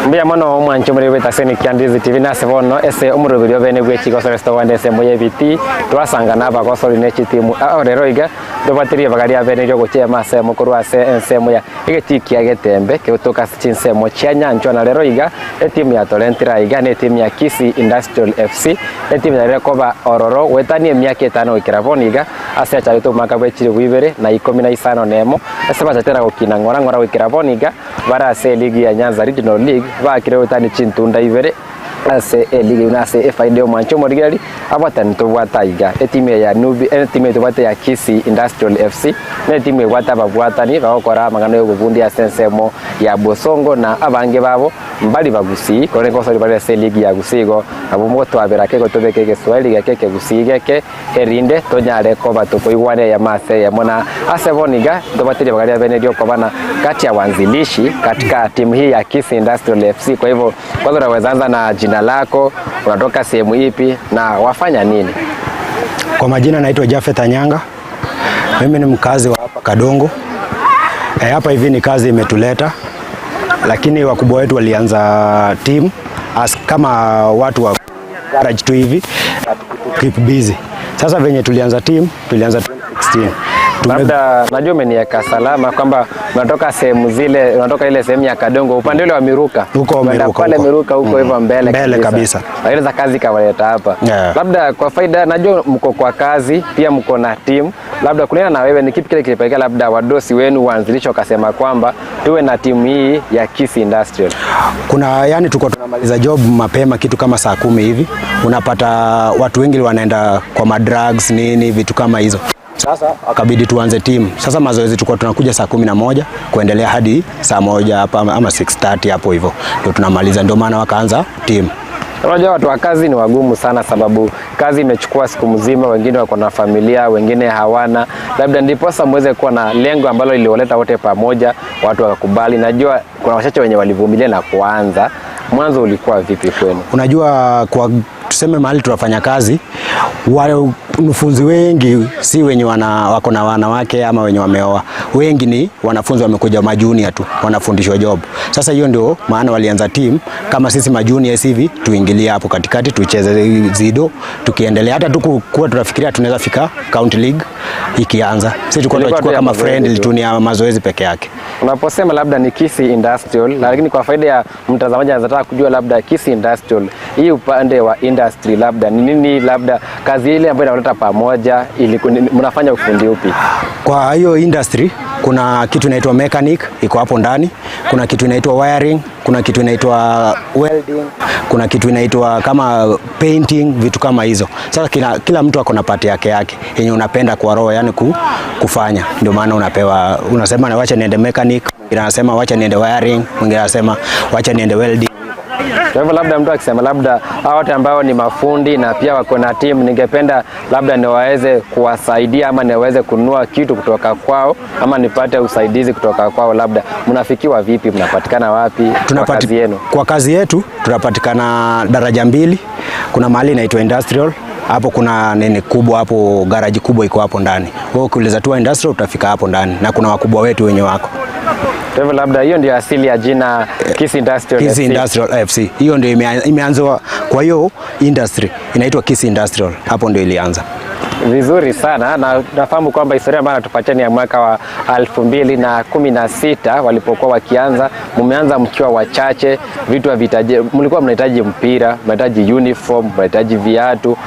Mbuya mono omwanchi omoriri bw'etaseni kia Ndizi TV nase bono ase omoroberi obene bwe chigosori ase togende ensemo y'ebitii twasangana abagosori ne chitimu ao rero iga ntobwate ribaga ria bene riogochia ase emo korwa ase ensemo ya egetii kia Getembe kegotoka ase chinsemo chia Nyanchwa na rero iga etimu ya Torentire aiga ne etimu ya Kisii Industrial FC etimu yarire koba ororo goetania emiaka etano goikera bono iga ase achagete omwaka bwe chilifu ibere na ikomi na isano na emo ase bachatera gokina ng'ora ng'ora goikera bono iga Bare ase eligi ya Nyanza Regional League baakire goetania chintunda ibere ase eligi eyio na ase efaida y'omwancho omorigereria abwatani tobwate aiga. Etimu eye ya Nubi etimu eye tobwate ya Kisii Industrial FC ne etimu ebwate ababwatani bagokora amang'ana y'obobundi ase ensemo ya Bosongo na abange babo mbari bagusii korende nkosori bare ase eligi ya Gusii igo nabo mogotwabera ake gotobeka egeswahili geke ekegusii geke erinde tonyare koba tokoigwana eyemo ase eyemo, na ase bono iga ntobwate ribaga ria bene riokoba na kati ya wanzilishi katika timu hii ya Kisii Industrial FC. Kwa hivyo kwanza unaweza anza na jina lako, unatoka sehemu ipi na wafanya nini? Kwa majina naitwa Jafeth Anyanga. Mimi ni mkazi wa hapa Kadongo. E, hapa hivi ni kazi imetuleta, lakini wakubwa wetu walianza team as kama watu wa garage tu hivi keep busy. Sasa venye tulianza team, tulianza 2016. Tume... Labda najua umeniweka salama kwamba unatoka sehemu zile, unatoka ile sehemu ya Kadongo upande ule wa Miruka Huko Unaenda Miruka, pale huko. Miruka huko hivyo mbele Mbele kabisa. Lakini za kazi kawaleta hapa Yeah. Labda kwa faida, najua mko kwa kazi pia mko na timu, labda kulingana na wewe ni kipi kile kilipelekea labda wadosi wenu waanzilisho wakasema kwamba tuwe na timu hii ya Kisii Industrial? Kuna yani tuko tunamaliza job mapema kitu kama saa kumi hivi, unapata watu wengi wanaenda kwa madrugs nini vitu kama hizo. Sasa akabidi tuanze timu. Sasa mazoezi tulikuwa tunakuja saa 11 kuendelea hadi saa moja hapa ama 6:30 hapo hivyo ndio tunamaliza, ndio maana wakaanza timu. Unajua watu wa kazi ni wagumu sana, sababu kazi imechukua siku mzima, wengine wako na familia, wengine hawana. Labda ndiposa muweze kuwa na lengo ambalo liliwaleta wote pamoja, watu wakakubali. Najua kuna wachache wenye walivumilia na kuanza. Mwanzo ulikuwa vipi kwenu? Unajua kwa tuseme mahali tunafanya kazi, wanafunzi wengi si wenye wana, wako na wanawake ama wenye wameoa. Wengi ni wanafunzi wamekuja majunia tu, wanafundishwa job. Sasa hiyo ndio maana walianza team kama sisi majunia hivi, tuingilie hapo katikati tucheze zido, tukiendelea hata tukuwa tunafikiria tunaweza fika county league ikianza. Sisi tulikuwa Ilikuwa tunachukua tu ya kama mazoezi friendly tu. tu, ni ya mazoezi peke yake. Unaposema labda ni Kisii Industrial, lakini kwa faida ya mtazamaji anataka kujua labda Kisii Industrial hii upande wa industry labda ni nini, labda kazi ile ambayo inawaleta pamoja, ili mnafanya ufundi upi? Kwa hiyo industry kuna kitu inaitwa mechanic iko hapo ndani, kuna kitu inaitwa wiring, kuna kitu inaitwa welding, kuna kitu inaitwa kama painting, vitu kama hizo. Sasa kila, kila mtu ako na part yake yake yenye unapenda kwa roho, yani ku, kufanya. Ndio maana unapewa, unasema na wacha niende mechanic, mwingine anasema wacha niende wiring, mwingine anasema wacha niende welding. Kwa hivyo labda mtu akisema labda hawa wote ambao ni mafundi na pia wako na timu, ningependa labda niwaweze kuwasaidia ama niweze kununua kitu kutoka kwao ama nipate usaidizi kutoka kwao, labda mnafikiwa vipi? Mnapatikana wapi kwa Tunapati- kazi yenu? Kwa kazi yetu tunapatikana daraja mbili. Kuna mahali inaitwa industrial hapo, kuna nini kubwa hapo, garaji kubwa iko hapo ndani. Wewe ukiuliza tu industrial utafika hapo ndani, na kuna wakubwa wetu wenye wako Kwa hivyo labda hiyo ndio asili ya jina Kisii Industrial Kisii FC. Industrial FC. Hiyo ndio imea- imeanzwa, kwa hiyo industry inaitwa Kisii Industrial, hapo ndio ilianza. Vizuri sana na nafahamu kwamba historia ambayo anatupatia ni ya mwaka wa 2016 walipokuwa wakianza. Mmeanza mkiwa wachache, vitu havitaji, mlikuwa mnahitaji mpira, mnahitaji uniform, mnahitaji viatu.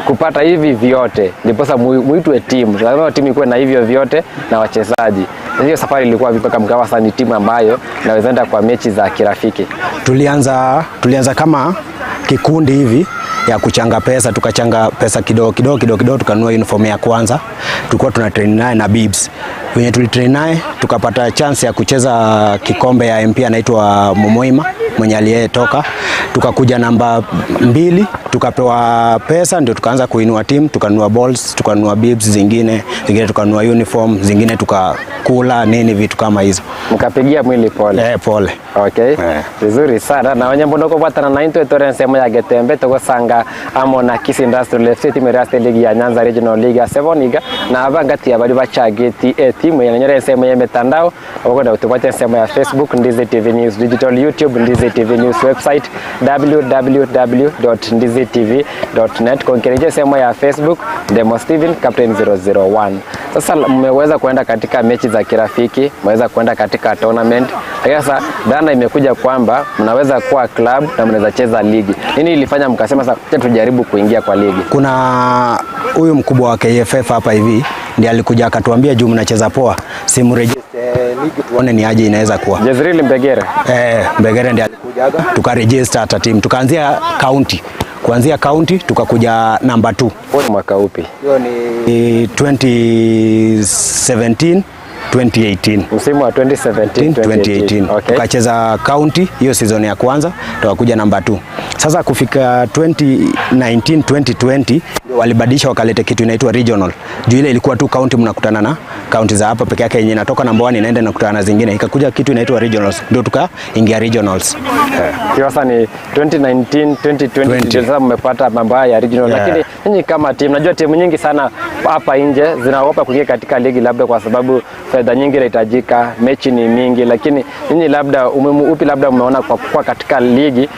Kupata hivi vyote ndiposa mu- muitwe timu, lazima timu ikuwe na hivyo vyote na wachezaji. Hiyo safari ilikuwa vipi mpaka mkawa sasa ni timu ambayo inaweza enda kwa mechi za kirafiki? Tulianza, tulianza kama kikundi hivi ya kuchanga pesa, tukachanga pesa kidogo kidogo kidogo kidogo, tukanunua uniform ya kwanza. Tulikuwa tuna train naye na Bibs wenye tulitrain naye, tukapata chance ya kucheza kikombe ya MP anaitwa Momoima mwenye aliyetoka, tukakuja namba mbili. Tukapewa pesa ndio tukaanza kuinua team, tukanunua balls, tukanunua bibs zingine, zingine tukanunua uniform, zingine tukakula nini vitu kama hizo. Mkapigia mwili pole. Eh, pole. Okay. Eh. Vizuri sana na onye mbono kobwatana na intwe tore ensemo ya Getembe togosanga amo na Kisii Industrial FC timu ere ase ligi ya Nyanza Regional League ase bono iga na aba ngati ya baria bachageti etimu eye nonyore ensemo ya emetandao ogokwenda gotobwata ensemo ya Facebook Ndizi TV News Digital YouTube Ndizi TV News website www.ndizitv.net konkereje ensemo ya Facebook Ndemo Steven Captain 001 Sasa mmeweza kuenda katika mechi za kirafiki, mmeweza kuenda katika tournament. Lakini sasa dhana imekuja kwamba mnaweza kuwa club na mnaweza cheza ligi. Nini ilifanya mkasema sasa acha tujaribu kuingia kwa ligi? Kuna huyu mkubwa wa KFF hapa hivi ndiye alikuja akatuambia juu mnacheza poa, simregister ligi tuone ni aje inaweza kuwa. Jezreel Mbegere. Eh, Mbegere ndiye alikujaga tukaregister hata team tukaanzia county, kuanzia county tukakuja namba 2. Huo ni mwaka upi? Hiyo ni 2017 2018. Msimu wa 2017 2018. Okay. Tukacheza county hiyo season ya kwanza tukakuja namba 2. Sasa kufika 2019 2020 walibadilisha wakaleta kitu inaitwa regional. Juu ile ilikuwa tu county mnakutana na county za hapa peke yake yenye inatoka namba 1 inaenda inakutana na zingine. Ikakuja kitu inaitwa regionals. Ndio tukaingia regionals. Hiyo sasa ni 2019 2020 ndio sasa mmepata mambo haya ya regional. Yeah. Lakini nyinyi kama timu, najua timu nyingi sana hapa nje zinaogopa kuingia katika ligi labda kwa sababu fedha nyingi inahitajika, mechi ni mingi, lakini nyinyi labda umuhimu upi labda mmeona kwa kuwa katika ligi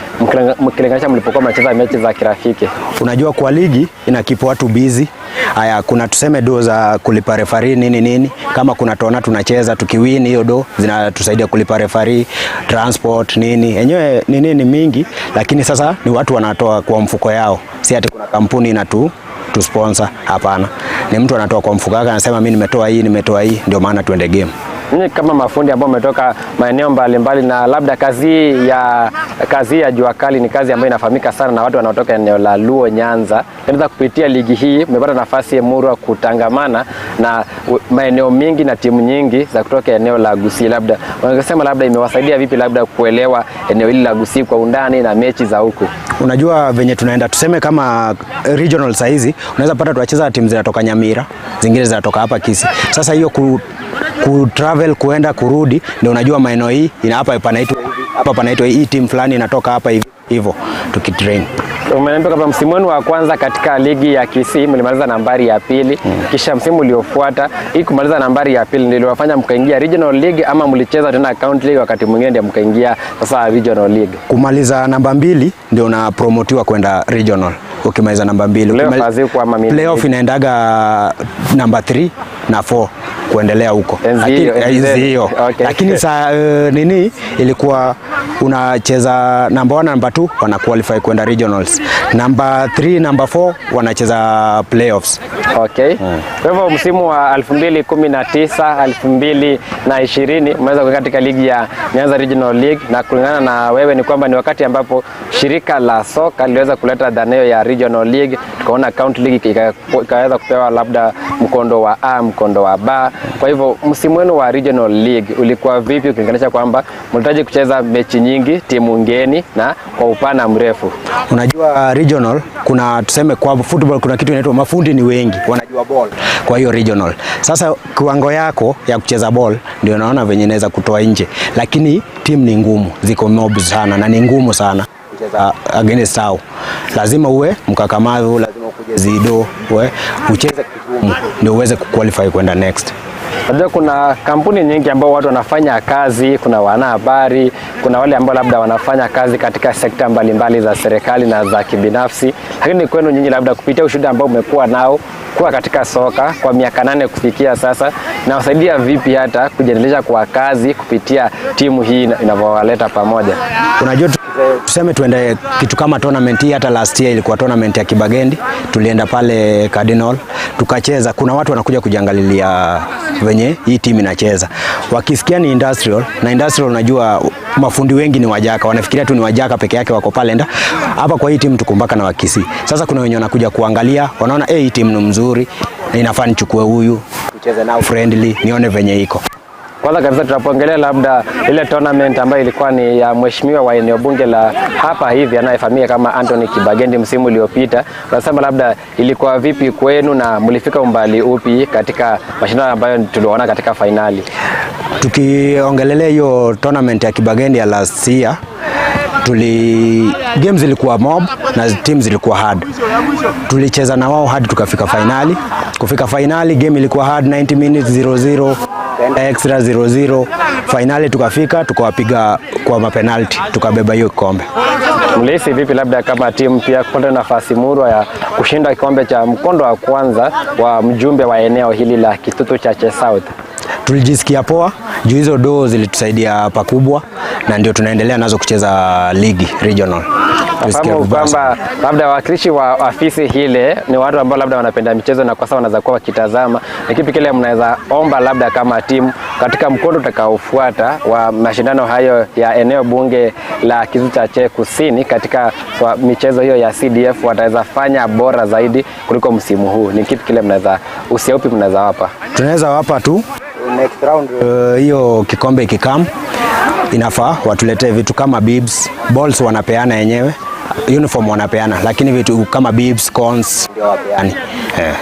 mkilinganisha mlipokuwa mnacheza mechi za kirafiki? Unajua kwa ligi ina keep watu busy. Haya, kuna tuseme do za kulipa referee nini nini, kama kuna tona tunacheza tukiwin hiyo do zinatusaidia kulipa referee, transport nini, yenyewe ni nini mingi, lakini sasa ni watu wanatoa kwa mfuko yao, si ati kuna kampuni inatu tu sponsor. Hapana, ni mtu anatoa kwa mfuko wake, anasema mimi nimetoa hii, nimetoa hii, ndio maana tuende game. Nyinyi kama mafundi ambao mmetoka maeneo mbalimbali na labda kazi ya jua kali ni kazi ambayo inafahamika sana na watu wanaotoka eneo la Luo Nyanza, inaweza kupitia ligi hii mmepata nafasi ya murwa kutangamana na maeneo mingi na timu nyingi za kutoka eneo la Gusii, labda wangesema labda imewasaidia vipi labda kuelewa eneo hili la Gusii kwa undani na mechi za huku? Unajua venye tunaenda tuseme kama regional saizi unaweza pata tunacheza timu zinatoka Nyamira, zingine zinatoka hapa Kisii. Sasa hiyo ku travel kuenda kurudi, ndio unajua maeneo hii ina hapa panaitwa hivi, hapa panaitwa hii team fulani inatoka hapa hivi hivyo tukitrain. Umeniambia kwamba msimu wenu wa kwanza katika ligi ya Kisii mlimaliza nambari ya pili, kisha msimu uliofuata hii kumaliza nambari ya pili ndio iliwafanya mkaingia regional league ama mlicheza tena county league wakati mwingine ndio mkaingia sasa regional league? Kumaliza namba 2 ndio unapromotiwa kwenda regional. Ukimaliza namba 2, Playoff hazikuwa ama mini playoff league? inaendaga namba 3 na 4 kuendelea huko. Enzi hiyo, enzi Enzi zenu. hiyo. Lakini saa nini ilikuwa unacheza namba 1 namba 2 wana qualify kwenda regionals. Namba 3 namba 4 wanacheza playoffs. Kwa hivyo msimu wa elfu mbili kumi na tisa, elfu mbili na ishirini umeweza kuingia katika ligi ya Nyanza Regional League, na kulingana na wewe ni kwamba ni wakati ambapo shirika la soka liliweza kuleta dhana hiyo ya Regional League, tukaona County League ikaweza kupewa labda mkondo wa A, mkondo wa B. Kwa hivyo msimu wenu wa Regional League ulikuwa vipi ukilinganisha kwamba mlihitaji kucheza mechi nyingi, timu ngeni na kwa upana mrefu? Unajua regional kuna tuseme kwa football kuna kitu inaitwa mafundi ni wengi wanajua ball. Kwa hiyo regional. Sasa kiwango yako ya kucheza ball ndio naona venye inaweza kutoa nje. Lakini timu ni ngumu, ziko mob sana na ni ngumu sana kucheza against hao. Lazima uwe mkakamavu, lazima ukuje zido, uwe ucheze kigumu ndio uweze kuqualify kwenda next. Unajua kuna kampuni nyingi ambao watu wanafanya kazi, kuna wanahabari, kuna wale ambao labda wanafanya kazi katika sekta mbalimbali za serikali na za kibinafsi. Lakini kwenu nyinyi labda kupitia ushuhuda ambao umekuwa nao kuwa katika soka kwa miaka 8 kufikia sasa, inawasaidia vipi hata kujiendeleza kwa kazi kupitia timu hii inavyowaleta pamoja? Unajua tuseme tuende kitu kama tournament hii, hata last year ilikuwa tournament ya Kibagendi, tulienda pale Cardinal tukacheza. Kuna watu wanakuja kujiangalilia venye hii timu inacheza, wakisikia ni industrial, na industrial unajua mafundi wengi ni Wajaka, wanafikiria tu ni Wajaka peke yake wako pale nda. Hapa kwa hii timu tuko mpaka na Wakisii. Sasa kuna wenye wanakuja kuangalia, wanaona hii timu ni mzuri, inafaa nichukue huyu tucheze nao friendly, nione venye iko. Kwanza kabisa tunapoongelea labda ile tournament ambayo ilikuwa ni ya mheshimiwa wa eneo bunge la hapa hivi anayefahamika kama Anthony Kibagendi msimu uliopita, tunasema labda ilikuwa vipi kwenu na mlifika umbali upi katika mashindano ambayo tuliona katika fainali? Tukiongelelea hiyo tournament ya Kibagendi ya last year, tuli games zilikuwa mob na teams zilikuwa hard. Tulicheza na wao hadi tukafika fainali. Kufika fainali game ilikuwa hard 90 minutes 0-0, tukaenda extra 0-0. Fainali tukafika tukawapiga kwa mapenalti tukabeba hiyo kikombe. Mlihisi vipi labda kama timu pia kupata nafasi murwa ya kushinda kikombe cha mkondo wa kwanza wa mjumbe wa eneo hili la Kitutu Chache South? Tulijisikia poa juu hizo doo zilitusaidia pakubwa, na ndio tunaendelea nazo kucheza ligi regional. Tulisikia Nafahamu vibaya sana. kwamba labda wawakilishi wa afisi hile ni watu ambao labda wanapenda michezo na kwa sasa wanaweza kuwa wakitazama. Ni kipi kile mnaweza omba labda kama timu katika mkondo utakaofuata wa mashindano hayo ya eneo bunge la Kitutu Chache Kusini katika kwa michezo hiyo ya CDF wataweza fanya bora zaidi kuliko msimu huu? Ni kipi kile mnaweza usia upi mnaweza wapa? Tunaweza wapa tu next round hiyo kikombe ikikam inafaa watuletee vitu kama bibs, balls wanapeana yenyewe, uniform wanapeana, lakini vitu kama bibs, cones ndio wapeani eh.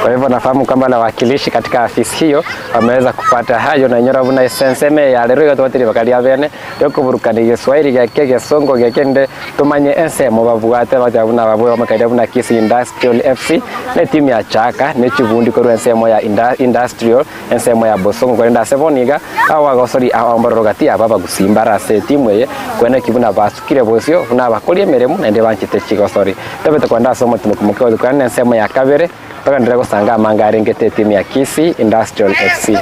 Kwa hivyo nafahamu kwamba la wakilishi katika afisi hiyo wameweza kupata hayo na nyora buna esenseme ya lero yotwatiri bakali abene yokuburukani Giswahili geke Gesongo gekende tumanye ensemo babwate bacha buna babwe bamakaida buna Kisii Industrial FC ne timu ya Chaka ne chibundi korwa ensemo ya Industrial ensemo ya Bosongo kwenda seboniga awo agosori awo gati aba bagusimbara ase timu eye kwene kibuna basukire bosio buna bakorie emeremo naende banchete chigosori tobete kwenda ase omotimo kimoke kwenda ensemo ya kabere togenderere gosanga amanga arengete etimu ya Kisii Industrial FC.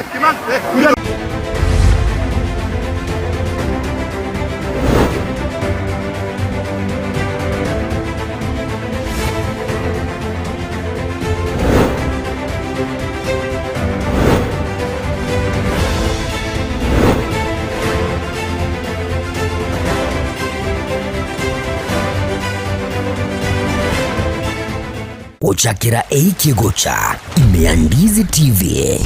Gochakera eiki gocha ime ya Ndizi TV.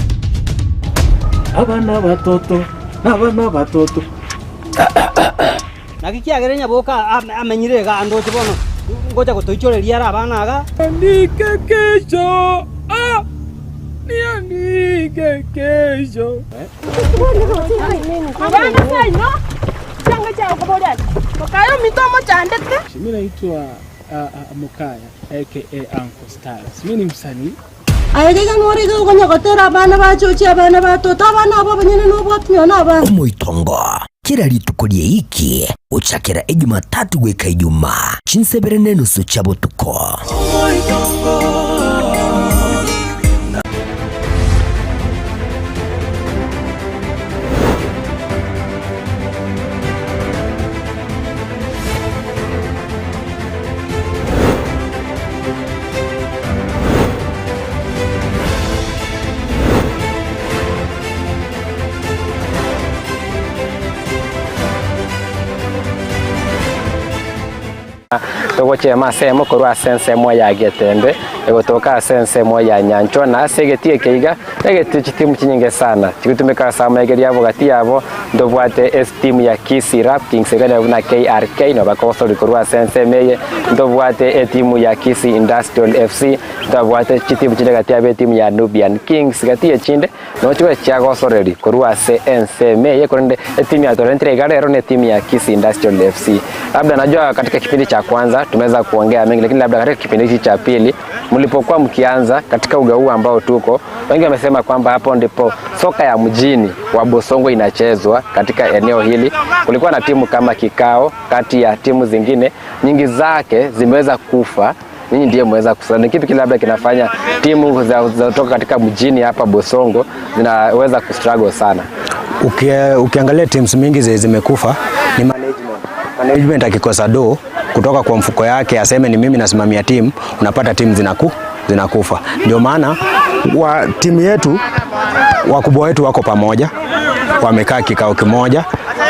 Abana batoto, abana batoto. Naki kiagera nyaboka amenyire iga andoche bono, ngocha gotoichoreria are abana iga. Niandike kesho. Ah! Niandike kesho. Abana saino changa chao koboria mokayo mito mochandete. Mimi naitwa Mokaya aka Uncle Styles. Mimi ni msanii. Aye iga nore iga okonya gotera abana bachochi abana batoto abana abo abanyene nobwati nonye na abana. Omoitongo kera rituko rie iki gochakera Ejumatatu goika Ijumaa chinsebere na enusu chia botuko. Togochema ase emo korwa ase ensemo ya Getembe, egotoka ase ensemo ya Nyanchwa, na ase egetii eke iga, egetii chitimu chinyinge sana chigotumeka ase amaegeria abo gati yabo, ntobwate estimu ya Kisii Rap Kings egere buna KRK no bakogosori korwa ase ensemo eye, ntobwate etimu ya Kisii Industrial FC, ntobwate chitimu chinde gati yabo etimu ya Nubian Kings gati echinde, nochigo chiagosoreri korwa ase ensemo eye, korende etimu ya Torrent iga rero ne etimu ya Kisii Industrial FC. Labda najua katika kipindi cha kwanza tumeweza kuongea mengi, lakini labda katika kipindi hiki cha pili mlipokuwa mkianza katika uga huu ambao tuko, wengi wamesema kwamba hapo ndipo soka ya mjini wa Bosongo inachezwa katika eneo hili. Kulikuwa na timu kama Kikao kati ya timu zingine nyingi zake zimeweza kufa, nyinyi ndiye mweza kusema ni kipi kile labda kinafanya timu za kutoka katika mjini hapa Bosongo zinaweza kustruggle sana? Ukiangalia teams mingi zimekufa ni management. Management akikosa do kutoka kwa mfuko yake aseme ni mimi nasimamia timu, unapata timu zinakufa. Ndio maana wa timu yetu wakubwa wetu wako pamoja, wamekaa kikao kimoja.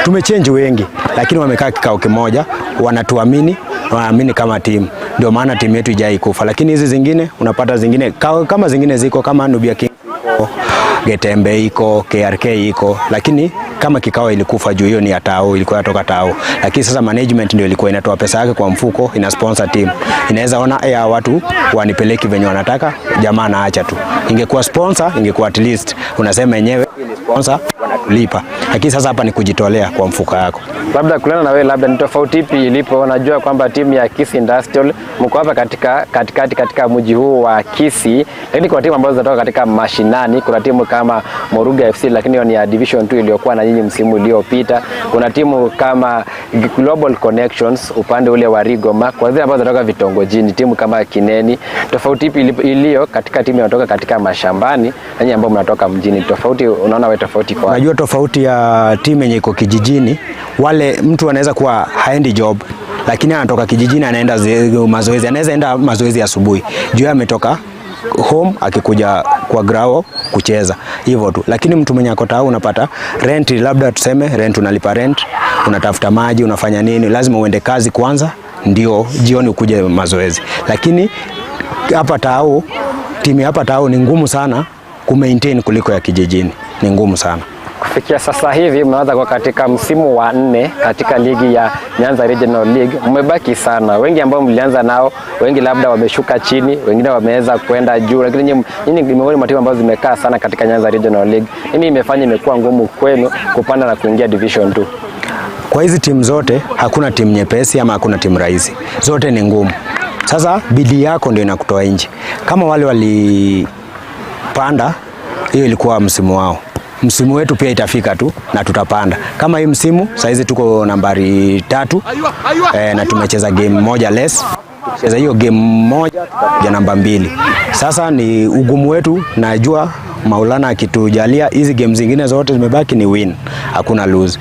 Tumechange wengi, lakini wamekaa kikao kimoja, wanatuamini, wanaamini kama timu. Ndio maana timu yetu haijai kufa. Lakini hizi zingine unapata zingine kama zingine ziko kama Nubia King, Getembe iko, KRK iko, lakini kama kikao ilikufa juu hiyo ni ya tao, ilikuwa inatoka tao, lakini sasa management ndio ilikuwa inatoa pesa yake kwa mfuko, ina sponsor team. Inaweza ona ya watu wanipeleki venye wanataka, jamaa anaacha tu. Ingekuwa sponsor, ingekuwa at least unasema yenyewe hii ni sponsor, wanatulipa, lakini sasa hapa ni kujitolea kwa mfuko yako. Labda kulingana na wewe, labda ni tofauti ipi ilipo? Unajua kwamba timu ya Kisii Industrial mko hapa katika katikati katika mji huu wa Kisii, lakini kuna timu ambazo zinatoka katika mashinani. Kuna timu kama Moruga FC, lakini hiyo ni ya Division 2 iliyokuwa na nyinyi msimu uliopita. Kuna timu kama Global Connections upande ule wa Rigoma, kwa zile ambazo zinatoka vitongojini, timu kama Kineni. Tofauti ipi iliyo katika timu inatoka katika mashambani na nyinyi ambao mnatoka mjini? Tofauti, unaona wewe tofauti kwa Unajua tofauti ya timu yenye iko kijijini, wale mtu anaweza kuwa haendi job lakini anatoka kijijini anaenda mazoezi, anaweza enda mazoezi asubuhi juu ametoka home akikuja kwa grao kucheza hivyo tu. Lakini mtu mwenye ako tao unapata rent, labda tuseme rent, unalipa rent, unatafuta maji, unafanya nini, lazima uende kazi kwanza ndio jioni ukuje mazoezi. Lakini hapa tao, timu hapa tao ni ngumu sana kumaintain kuliko ya kijijini, ni ngumu sana. Kufikia sasa hivi mnaanza kuwa katika msimu wa nne katika ligi ya Nyanza Regional League. Mmebaki sana, wengi ambao mlianza nao, wengi labda wameshuka chini, wengine wameweza kwenda juu, lakini nyinyi ni miongoni mwa timu ambazo zimekaa sana katika Nyanza Regional League. Nini imefanya imekuwa ngumu kwenu kupanda na kuingia Division 2? Kwa hizi timu zote hakuna timu nyepesi ama hakuna timu rahisi, zote ni ngumu. Sasa bidii yako ndio inakutoa nje. Kama wale walipanda, hiyo ilikuwa msimu wao. Msimu wetu pia itafika tu na tutapanda. Kama hii msimu saizi tuko nambari 3, na tumecheza game moja less. Tukicheza hiyo game moja tutakuja namba 2. Sasa ni ugumu wetu, najua Maulana akitujalia hizi game zingine zote zimebaki ni win, hakuna lose.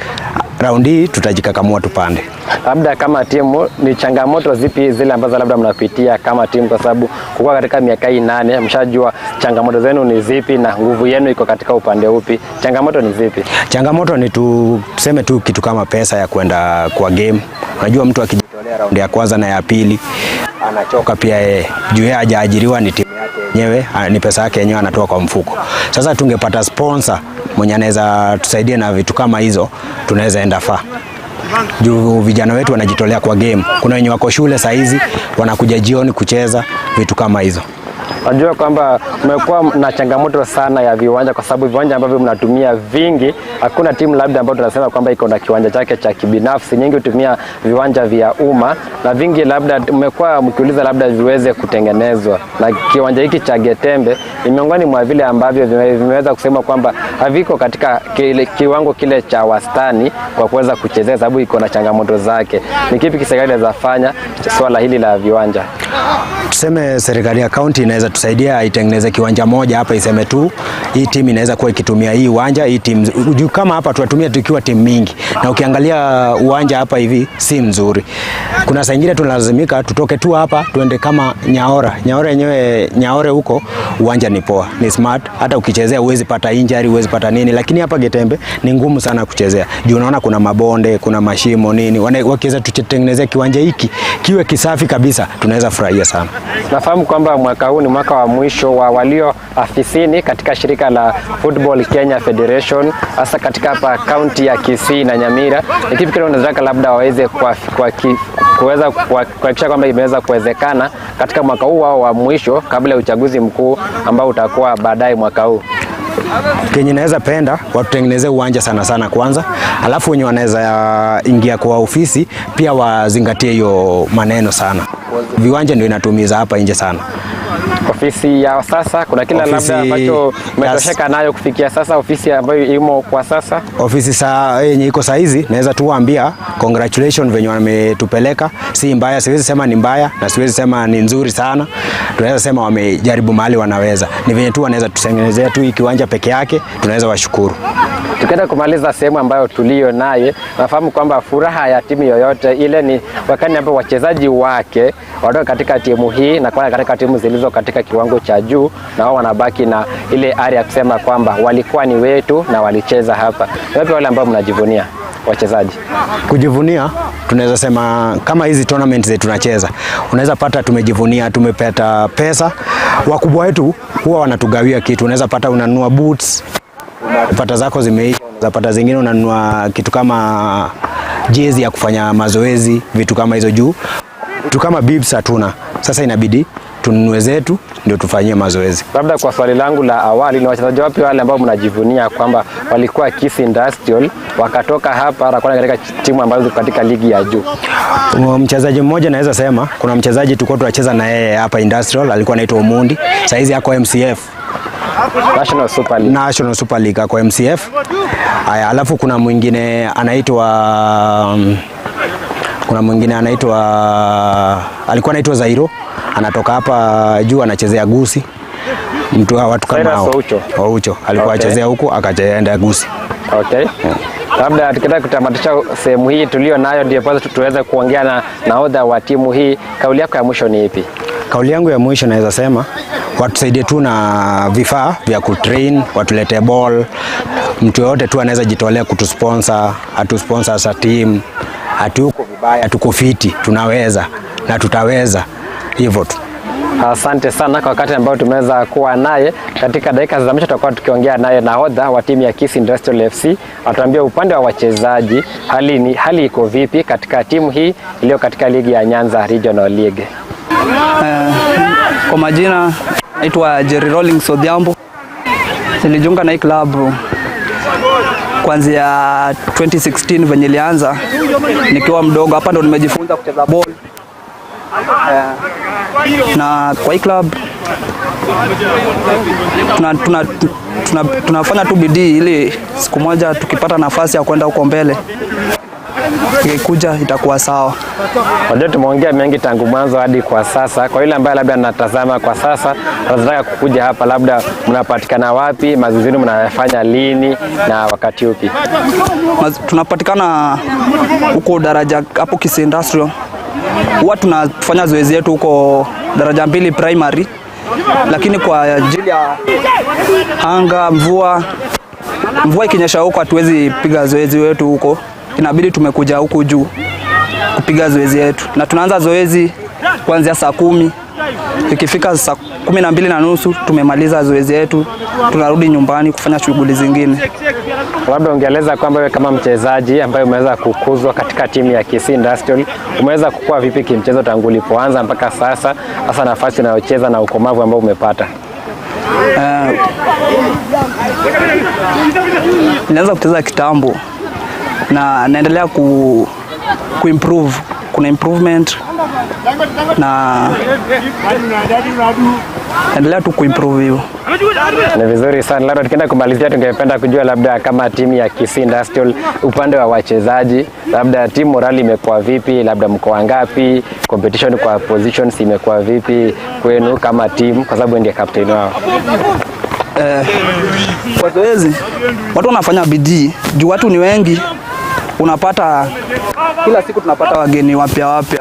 Round hii tutajikakamua tupande. Labda kama timu ni changamoto zipi zile ambazo labda mnapitia kama timu, kwa sababu kukua katika miaka hii 8 mshajua changamoto zenu ni zipi na nguvu yenu iko katika upande upi? Changamoto ni zipi? Changamoto ni tuseme tu kitu kama pesa ya kwenda kwa game. Unajua mtu akijitolea round ya kwanza na ya pili anachoka pia yeye, juu yeye hajaajiriwa, ni timu yake yenyewe, ni pesa yake yenyewe anatoa kwa mfuko. Sasa tungepata sponsor mwenye anaweza tusaidia na vitu kama hizo, tunaweza enda far. Juu vijana wetu wanajitolea kwa game. Kuna wenye wako shule saa hizi wanakuja jioni kucheza vitu kama hizo. Najua kwamba mmekuwa na changamoto sana ya viwanja, kwa sababu viwanja ambavyo mnatumia vingi, hakuna timu labda ambayo tunasema kwamba iko na kiwanja chake cha kibinafsi. Nyingi hutumia viwanja vya umma na vingi labda mmekuwa mkiuliza labda viweze kutengenezwa, na kiwanja hiki cha Getembe ni miongoni mwa vile ambavyo vimeweza kusema kwamba haviko katika kiwango kile cha wastani kwa kuweza kuchezea, sababu iko na changamoto zake. Ni kipi serikali inaweza fanya swala hili la viwanja? Tuseme serikali ya county inaweza tusaidia itengeneze kiwanja moja hapa, iseme tu hii timu inaweza kuwa ikitumia hii uwanja, hii timu juu kama hapa tunatumia tukiwa timu mingi, na ukiangalia uwanja hapa hivi si mzuri. Kuna saa nyingine tunalazimika tutoke tu hapa tuende kama Nyaora. Nyaora yenyewe, Nyaore huko uwanja ni poa, ni smart, hata ukichezea huwezi pata injury, huwezi pata nini, lakini hapa Getembe ni ngumu sana kuchezea juu unaona kuna mabonde, kuna mashimo nini. Wakiweza tutengenezea kiwanja hiki kiwe kisafi kabisa, tunaweza furahia sana. Nafahamu kwamba mwaka huu ni mwaka wa mwisho wa walio afisini katika shirika la Football Kenya Federation, hasa katika hapa kaunti ya Kisii na Nyamira. Ni kipi kile unataka labda waweze kuweza kuhakikisha kwamba imeweza kuwezekana katika mwaka huu wao wa mwisho kabla ya uchaguzi mkuu ambao utakuwa baadaye mwaka huu? Kenye naweza penda watutengenezee uwanja sana sana kwanza, alafu wenye wanaweza ingia kwa ofisi pia wazingatie hiyo maneno sana. Viwanja ndio inatumiza hapa nje sana. Ofisi ya sasa kuna kila Ofisi labda ambacho umetosheka nayo kufikia sasa, ofisi ambayo imo kwa sasa? Ofisi saa yenye iko saa hizi naweza tu waambia congratulations venye wametupeleka, si mbaya, siwezi sema ni mbaya na siwezi sema ni nzuri sana. Tunaweza sema wamejaribu mahali wanaweza. Ni venye tu wanaweza tutengenezea tu hii kiwanja peke yake, tunaweza washukuru. Tukienda kumaliza sehemu ambayo tulio naye, nafahamu kwamba furaha ya timu yoyote ile ni wakati ambapo wachezaji wake watoka katika timu hii na kwenda katika timu zilizo katika kiwango cha juu, na wao wanabaki na ile ari ya kusema kwamba walikuwa ni wetu na walicheza hapa. Ni wapi wale ambao mnajivunia wachezaji? Kujivunia Tunaweza sema kama hizi tournament zetu tunacheza, unaweza pata tumejivunia, tumepata pesa. Wakubwa wetu huwa wanatugawia kitu, unaweza pata unanunua boots, pata zako zimeisha, unaweza pata zingine unanunua kitu kama jezi ya kufanya mazoezi, vitu kama hizo juu vitu kama bibs hatuna. Sasa inabidi tununue zetu ndio tufanyie mazoezi. Labda kwa swali langu la awali, ni wachezaji wapi wale ambao mnajivunia kwamba walikuwa Kisii Industrial wakatoka hapa na kwenda katika timu ambazo ziko katika ligi ya juu? Mchezaji mmoja naweza sema, kuna mchezaji tulikuwa tunacheza na yeye hapa Industrial, alikuwa anaitwa Omondi, saizi ako MCF National Super League. National Super League ako MCF. Haya, alafu kuna mwingine anaitwa kuna mwingine anaitwa alikuwa anaitwa Zairo, anatoka hapa juu anachezea Gusi. Mtu wa watu kama Cyrus hao. Oucho. Oucho alikuwa Okay. achezea huku akaenda Gusi. Okay. Labda tukitaka kutamatisha sehemu hii tulio nayo, ndio kwanza tuweze kuongea na nahodha wa timu hii. Kauli yako ya mwisho ni ipi? Kauli yangu ya mwisho naweza sema watusaidie tu na vifaa vya kutrain, watuletee ball. Mtu yoyote tu anaweza jitolea kutusponsor, atusponsor as a team. Hatuko vibaya, tuko fiti, tunaweza na tutaweza, hivyo tu. Asante sana kwa wakati ambao tumeweza kuwa naye katika dakika za mwisho. Tutakuwa tukiongea naye nahodha wa timu ya Kisii Industrial FC, atuambia upande wa wachezaji hali ni hali iko vipi katika timu hii iliyo katika ligi ya Nyanza Regional League. Kwa majina naitwa Jerry Rawlings Odhiambo. Nilijiunga na hii klabu kuanzia 2016 venye ilianza nikiwa mdogo. Hapa ndo nimejifunza kucheza ball na kwa hii club tuna, tuna, tuna, tunafanya tu bidii ili siku moja tukipata nafasi ya kwenda huko mbele ikikuja itakuwa sawa. Wajua, tumeongea mengi tangu mwanzo hadi kwa sasa. Kwa yule ambaye labda anatazama kwa sasa, anataka kukuja hapa, labda mnapatikana wapi, mazoezi yenu mnayafanya lini na wakati upi? Tunapatikana huko daraja hapo Kisii Industrial. Huwa tunafanya zoezi yetu huko daraja 2 primary, lakini kwa ajili ya anga, mvua mvua ikinyesha huko hatuwezi piga zoezi wetu huko, inabidi tumekuja huku juu kupiga zoezi yetu, na tunaanza zoezi kuanzia saa 10. Ikifika saa 12:30 tumemaliza zoezi yetu, tunarudi nyumbani kufanya shughuli zingine. Labda ungeeleza kwamba wewe kama mchezaji ambaye umeweza kukuzwa katika timu ya Kisii Industrial, umeweza kukua vipi kimchezo tangu ulipoanza mpaka sasa, hasa nafasi unayocheza na ukomavu ambao umepata? Nilianza kucheza kitambo na naendelea kuimprove. Kuna improvement na naendelea tu kuimprove hivyo. Ni vizuri sana. Labda tukienda kumalizia, tungependa kujua labda kama timu ya Kisii Industrial upande wa wachezaji, labda timu morali imekuwa vipi, labda mko wangapi, competition kwa positions imekuwa vipi kwenu kama timu, kwa sababu ndiye captain wao? Kwa zoezi watu wanafanya bidii juu watu ni wengi, unapata kila siku tunapata wageni wapya wapya,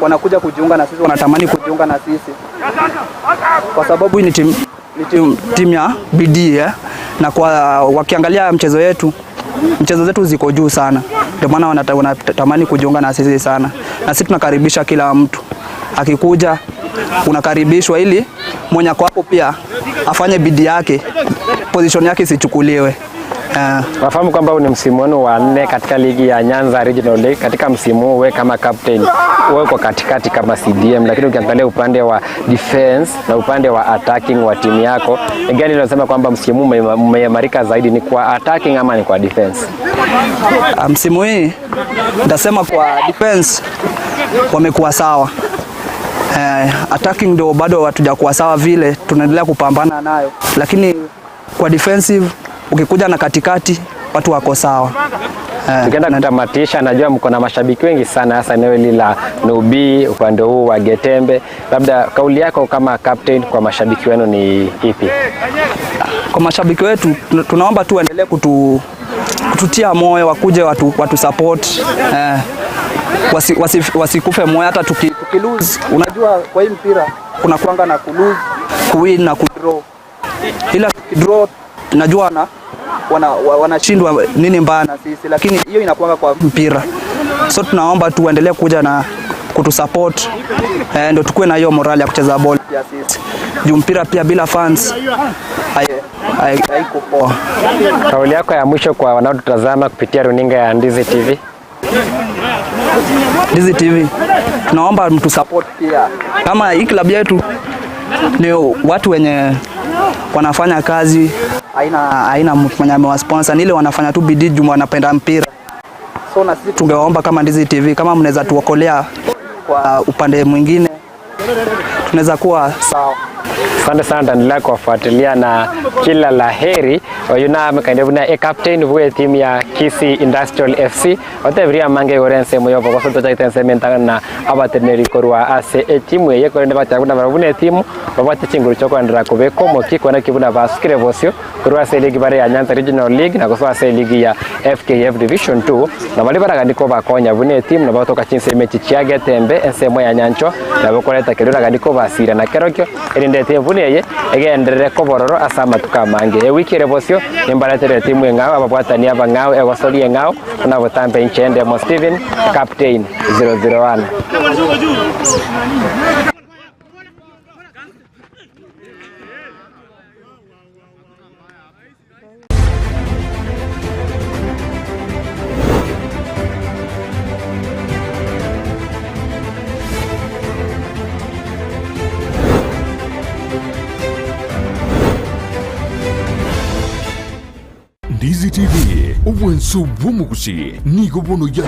Wanakuja kujiunga na sisi, wanatamani kujiunga na sisi kwa sababu hii ni timu ya bidii, Na kwa wakiangalia mchezo yetu, mchezo zetu ziko juu sana, ndio maana wanatamani kujiunga na sisi sana. Na sisi tunakaribisha kila mtu akikuja, unakaribishwa ili mwenye ako hapo pia afanye bidii yake, position yake isichukuliwe. Nafahamu kwamba huu ni msimu wenu wa 4 katika ligi ya Nyanza Regional League. Katika msimu huu wewe kama captain, wewe uko katikati kama CDM, lakini ukiangalia upande wa defense na upande wa attacking wa timu yako, ni gani unasema kwamba msimu huu umeimarika zaidi, ni kwa attacking ama ni kwa defense? Msimu hii nitasema kwa defense wamekuwa sawa. Attacking ndio bado hatujakuwa sawa vile, tunaendelea kupambana nayo, lakini kwa defensive ukikuja na katikati watu wako sawa. Tukienda kutamatisha, najua mko na mashabiki wengi sana hasa eneo hili la Nubi upande huu wa Getembe, labda kauli yako kama captain kwa mashabiki wenu ni ipi? Kwa mashabiki wetu tunaomba tu waendelee kututia moyo, wakuje watu support, wasikufe moyo hata tuki lose. Unajua kwa hii mpira kuna kuanga na ku lose, ku win na ku draw. Ila tuki draw najua wanashindwa nini mbaya na sisi, lakini hiyo inakuanga kwa mpira. So tunaomba tuendelee kuja na kutusupport eh, ndo tukue na hiyo morale ya kucheza ball pia sisi. Juu mpira pia bila fans haiko poa. Kauli yako ya mwisho kwa wanaotutazama kupitia runinga ya Ndizi TV? Ndizi TV tunaomba mtu support pia, kama hii klabu yetu ni watu wenye wanafanya kazi, haina mtu mwenye amewasponsor, ni ile wanafanya tu bidii juu wanapenda mpira. So na sisi tungewaomba kama Ndizi TV, kama mnaweza tuokolea kwa upande mwingine, tunaweza kuwa sawa. Asante sana, taendelea kuwafuatilia na kila la heri. Oyu na mekainde buna e captain bwe timu ya Kisii Industrial FC otebiria mange gore ensemo yobo goso tochaite ensemo entang'ani na abateneri korwa ase etimu eye korende bateba buna barabwo buna etimu babwate chinguru chiokoenderera kobeka omoki kona ki buna basukire bosio korwa ase eligi bare ya Nyanza Regional League na gosoa ase eligi ya FKF Division 2 na baria baragani kobakonya buna etimu nabo batoka chinsemo echi chia Getembe ensemo ya Nyanchwa nabo koreta keria oragani kobasira na kerokio erinde etimu buna eye egenderere kobororo ase amatuko amange. Ewiki ere bosio nimbaretere etimu eng'ao ababwatani abang'ao egosoria eng'ao buna botambe inche Ndemo Stephen captain 001. Ndizi TV, obwanso bw'omogusi nigo bono ya.